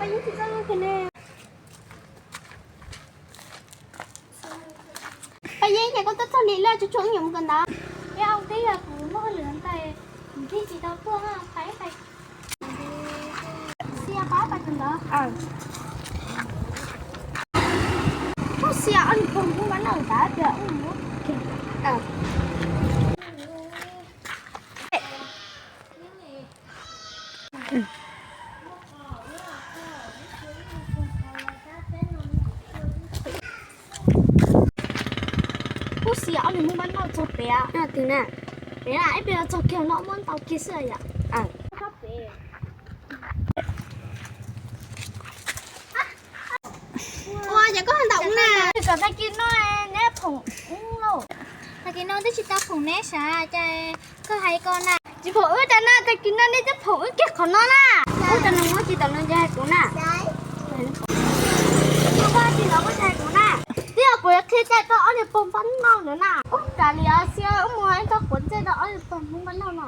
Pab Yeeb, ces koj tuaj txog li lawm, tsuas tsuas wb yuav mus kawm ntawv. Yog ua tib yog kuv muaj hauj lwm ntawd, kuv thiaj tsis tau tuaj, pab pais. Xia pab pais kawm ntawv. Kuj xia ob niag pog Hmoob Npab Nauj tas tias wb mus. Kuj xia ob niag Hmoob Npab Nauj txog pem. Pem na, ib pliag los txog kiag no muab ntau kiag xwb yom. Ua cas koj ntaus kuv na? Kom tag kis no neb phoom wb lauj. Tag kis no twb tsis tau phoom neb sav, cas koj hais ko na? Tsis phoom wb cas na, tag kis no neb twb phoom wb kiag qhov no na. Ub, cas nws muab tsis tau nws ces hais kuv na. Koj tsis tau muab hais kuv na. Twb yog kuv yuav qhia cai rau ob niag pog Npab Nauj ntawd na. Ub, kav liam xwb, wb mus ib tog quav ntsej rau ob niag pog Hmoob Npab Nauj no.